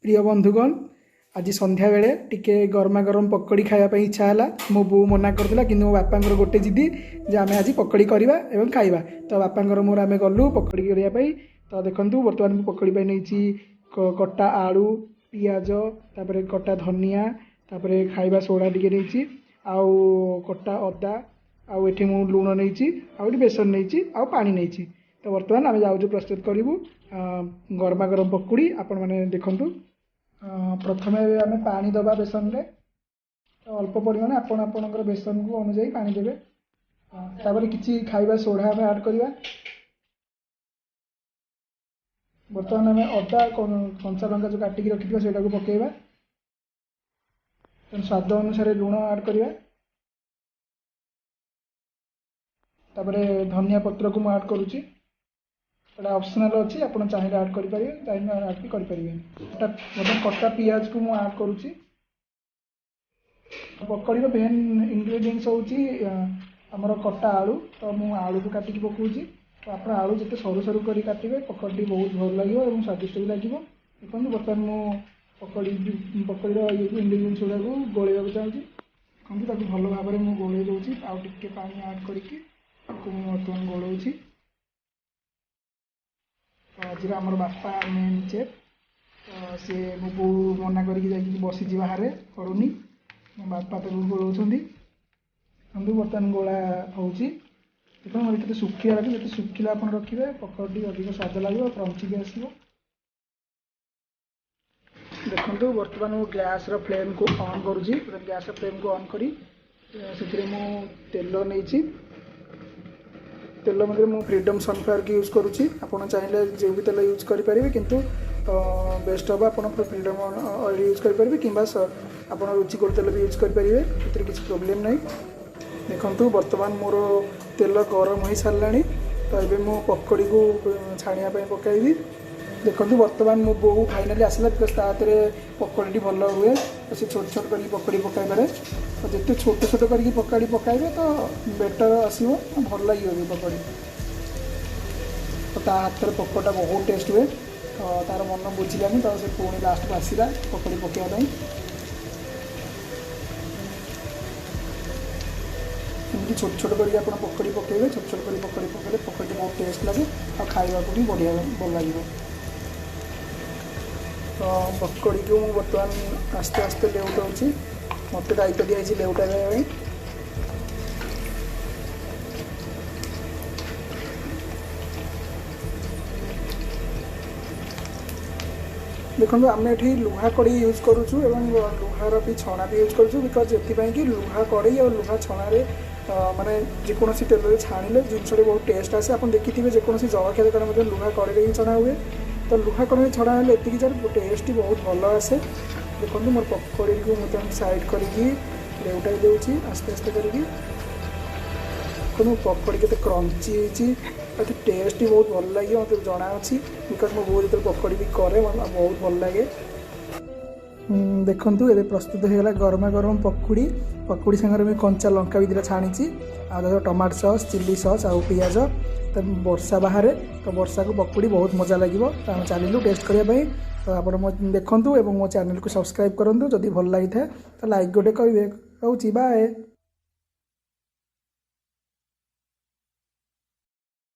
ପ୍ରିୟ ବନ୍ଧୁଗଣ, ଆଜି ସନ୍ଧ୍ୟାବେଳେ ଟିକେ ଗରମା ଗରମ ପକୋଡ଼ି ଖାଇବା ପାଇଁ ଇଚ୍ଛା ହେଲା। ମୋ ବୋଉ ମନା କରିଥିଲା, କିନ୍ତୁ ମୋ ବାପାଙ୍କର ଗୋଟେ ଜିଦି ଯେ ଆମେ ଆଜି ପକୋଡ଼ି କରିବା ଏବଂ ଖାଇବା। ତ ବାପାଙ୍କର ମୋର ଆମେ ଗଲୁ ପକୋଡ଼ି କରିବା ପାଇଁ। ତ ଦେଖନ୍ତୁ, ବର୍ତ୍ତମାନ ମୁଁ ପକୋଡ଼ି ପାଇଁ ନେଇଛି କଟା ଆଳୁ, ପିଆଜ, ତାପରେ କଟା ଧନିଆ, ତାପରେ ଖାଇବା ସୋଡ଼ା ଟିକେ ନେଇଛି, ଆଉ କଟା ଅଦା, ଆଉ ଏଠି ମୁଁ ଲୁଣ ନେଇଛି, ଆଉ ଏଠି ବେସନ ନେଇଛି, ଆଉ ପାଣି ନେଇଛି। ତ ବର୍ତ୍ତମାନ ଆମେ ଯାଉଛୁ ପ୍ରସ୍ତୁତ କରିବୁ ଗରମା ଗରମ ପକୁଡ଼ି। ଆପଣମାନେ ଦେଖନ୍ତୁ। ପ୍ରଥମେ ଆମେ ପାଣି ଦେବା ବେସନରେ, ତ ଅଳ୍ପ ପରିମାଣ, ଆପଣ ଆପଣଙ୍କର ବେସନକୁ ଅନୁଯାୟୀ ପାଣି ଦେବେ। ତାପରେ କିଛି ଖାଇବା ସୋଢ଼ା ଆମେ ଆଡ଼୍ କରିବା। ବର୍ତ୍ତମାନ ଆମେ ଅଦା, କଞ୍ଚା ଲଙ୍କା ଯେଉଁ କାଟିକି ରଖିଥିବା ସେଇଟାକୁ ପକାଇବା। ସ୍ୱାଦ ଅନୁସାରେ ଲୁଣ ଆଡ଼୍ କରିବା। ତାପରେ ଧନିଆ ପତ୍ରକୁ ମୁଁ ଆଡ଼୍ କରୁଛି। ଏଇଟା ଅପସନାଲ୍ ଅଛି, ଆପଣ ଚାହିଁଲେ ଆଡ଼୍ କରିପାରିବେ, ଚାହିଁଲେ ଆଡ଼୍ ବି କରିପାରିବେନି। ବର୍ତ୍ତମାନ କଟା ପିଆଜକୁ ମୁଁ ଆଡ଼୍ କରୁଛି। ପକୋଡ଼ିର ମେନ୍ ଇନଗ୍ରେଡ଼ିଏଣ୍ଟସ୍ ହେଉଛି ଆମର କଟା ଆଳୁ। ତ ମୁଁ ଆଳୁକୁ କାଟିକି ପକାଉଛି। ତ ଆପଣ ଆଳୁ ଯେତେ ସରୁ ସରୁ କରି କାଟିବେ, ପକୋଡ଼ିଟି ବହୁତ ଭଲ ଲାଗିବ ଏବଂ ସ୍ୱାଦିଷ୍ଟ ବି ଲାଗିବ। ଦେଖନ୍ତୁ, ବର୍ତ୍ତମାନ ମୁଁ ପକୋଡ଼ିର ଇଏକୁ, ଇନଗ୍ରେଡ଼ିଏଣ୍ଟସ୍ ଗୁଡ଼ାକୁ ଗୋଳେଇବାକୁ ଚାହୁଁଛି। ଦେଖନ୍ତୁ, ତାକୁ ଭଲ ଭାବରେ ମୁଁ ଗୋଳେଇ ଦେଉଛି। ଆଉ ଟିକେ ପାଣି ଆଡ଼୍ କରିକି ତାକୁ ମୁଁ ବର୍ତ୍ତମାନ ଗୋଳଉଛି। ତ ଆଜିର ଆମର ବାପା ମେନ୍ ଚେଫ୍। ତ ସିଏ, ମୋ ବୋଉ ମନା କରିକି ଯାଇକି ବସିଛି ବାହାରେ, କରୁନି, ମୋ ବାପା ତାକୁ ଗୋଳଉଛନ୍ତି। ଦେଖନ୍ତୁ, ବର୍ତ୍ତମାନ ଗୋଳା ହେଉଛି। ଦେଖନ୍ତୁ, ଏଠି ତ ଶୁଖିଲା ରଖିବେ, ଯେତେ ଶୁଖିଲା ଆପଣ ରଖିବେ, ପକୋଡ଼ି ଅଧିକ ସ୍ୱାଦ ଲାଗିବ, କ୍ରଞ୍ଚି ବି ଆସିବ। ଦେଖନ୍ତୁ, ବର୍ତ୍ତମାନ ମୁଁ ଗ୍ୟାସ୍ର ଫ୍ଲେମ୍କୁ ଅନ୍ କରୁଛି। ଗ୍ୟାସ୍ର ଫ୍ଲେମ୍କୁ ଅନ୍ କରି ସେଥିରେ ମୁଁ ତେଲ ନେଇଛି। ତେଲ ମଧ୍ୟରେ ମୁଁ ଫ୍ରିଡ଼ମ୍ ସନଫ୍ଲାୱାରକୁ ୟୁଜ୍ କରୁଛି। ଆପଣ ଚାହିଁଲେ ଯେଉଁ ବି ତେଲ ୟୁଜ୍ କରିପାରିବେ, କିନ୍ତୁ ବେଷ୍ଟ ହେବ ଆପଣ ଫ୍ରିଡ଼ମ୍ ଅଏଲ୍ ୟୁଜ୍ କରିପାରିବେ କିମ୍ବା ଆପଣ ରୁଚି ଗୋଲ୍ଡ ତେଲ ବି ୟୁଜ୍ କରିପାରିବେ, ଏଥିରେ କିଛି ପ୍ରୋବ୍ଲେମ୍ ନାହିଁ। ଦେଖନ୍ତୁ, ବର୍ତ୍ତମାନ ମୋର ତେଲ ଗରମ ହୋଇସାରିଲାଣି। ତ ଏବେ ମୁଁ ପକୋଡ଼ିକୁ ଛାଣିବା ପାଇଁ ପକାଇବି। ଦେଖନ୍ତୁ, ବର୍ତ୍ତମାନ ମୋ ବୋଉ ଫାଇନାଲି ଆସିଲା, because ତା ହାତରେ ପକୋଡ଼ିଟି ଭଲ ହୁଏ। ତ ସେ ଛୋଟ ଛୋଟ କରିକି ପକୋଡ଼ି ପକାଇପାରେ। ତ ଯେତେ ଛୋଟ ଛୋଟ କରିକି ପକୋଡ଼ି ପକାଇବେ, ତ ବେଟର୍ ଆସିବ, ଭଲ ଲାଗିବ ବି ପକୋଡ଼ି। ତ ତା ହାତରେ ପକୋଡ଼ିଟା ବହୁତ ଟେଷ୍ଟ ହୁଏ। ତ ତାର ମନ ବୁଝିଲାନି, ତ ସେ ପୁଣି ଲାଷ୍ଟକୁ ଆସିଲା ପକୋଡ଼ି ପକାଇବା ପାଇଁ। ଏମିତି ଛୋଟ ଛୋଟ କରିକି ଆପଣ ପକୋଡ଼ି ପକାଇବେ। ଛୋଟ ଛୋଟ କରି ପକୋଡ଼ି ପକାଇଲେ ପକୋଡ଼ିଟି ବହୁତ ଟେଷ୍ଟ ଲାଗେ ଆଉ ଖାଇବାକୁ ବି ବଢ଼ିଆ ଭଲ ଲାଗିବ। ତ ପକୋଡ଼ିକୁ ମୁଁ ବର୍ତ୍ତମାନ ଆସ୍ତେ ଆସ୍ତେ ଲେଉଟାଉଛି। ମୋତେ ଦାୟିତ୍ୱ ଦିଆହେଇଛି ଲେଉଟାଇବା ପାଇଁ। ଦେଖନ୍ତୁ, ଆମେ ଏଠି ଲୁହା କଡ଼େଇ ୟୁଜ୍ କରୁଛୁ ଏବଂ ଲୁହାର ବି ଛଣା ବି ୟୁଜ୍ କରୁଛୁ, because ଏଥିପାଇଁ କି ଲୁହା କଡ଼େଇ ଆଉ ଲୁହା ଛଣାରେ, ମାନେ ଯେକୌଣସି ତେଲରେ ଛାଣିଲେ ଜିନିଷଟି ବହୁତ ଟେଷ୍ଟ ଆସେ। ଆପଣ ଦେଖିଥିବେ, ଯେକୌଣସି ଜଳଖିଆ ଦୋକାନ ମଧ୍ୟ ଲୁହା କଡ଼େଇରେ ହିଁ ଛଣା ହୁଏ। ତ ଲୁହା କଡ଼େଇରେ ଛଣା ହେଲେ ଏତିକି ଯାର ଟେଷ୍ଟଟି ବହୁତ ଭଲ ଆସେ। ଦେଖନ୍ତୁ, ମୋର ପକୋଡ଼ିକୁ ମୁଁ ତାକୁ ସାଇଡ଼୍ କରିକି ଲେଉଟାଇ ଦେଉଛି ଆସ୍ତେ ଆସ୍ତେ କରିକି। ଦେଖନ୍ତୁ, ପକୋଡ଼ି କେତେ କ୍ରଞ୍ଚି ହେଇଛି, ଆଉ ଟେଷ୍ଟ ବି ବହୁତ ଭଲ ଲାଗିବ, ମୋତେ ଜଣାଅଛି, because ମୋ ବୋଉ ଯେତେବେଳେ ପକୋଡ଼ି ବି କରେ, ବହୁତ ଭଲ ଲାଗେ। ଦେଖନ୍ତୁ, ଏବେ ପ୍ରସ୍ତୁତ ହେଇଗଲା ଗରମା ଗରମ ପକୁଡ଼ି। ପକୁଡ଼ି ସାଙ୍ଗରେ ମୁଁ କଞ୍ଚା ଲଙ୍କା ବି ଦୁଇଟା ଛାଣିଛି, ଆଉ ତା ଟମାଟୋ ସସ୍, ଚିଲି ସସ୍ ଆଉ ପିଆଜ। ତ ବର୍ଷା ବାହାରେ, ତ ବର୍ଷାକୁ ପକୁଡ଼ି ବହୁତ ମଜା ଲାଗିବ। ତ ଆମେ ଚାଲିଲୁ ଟେଷ୍ଟ କରିବା ପାଇଁ। ତ ଆପଣ ମୋ ଦେଖନ୍ତୁ ଏବଂ ମୋ ଚ୍ୟାନେଲକୁ ସବସ୍କ୍ରାଇବ୍ କରନ୍ତୁ। ଯଦି ଭଲ ଲାଗିଥାଏ ତ ଲାଇକ୍ ଗୋଟେ କରିବେ। ରହୁଛି, ବାଏ।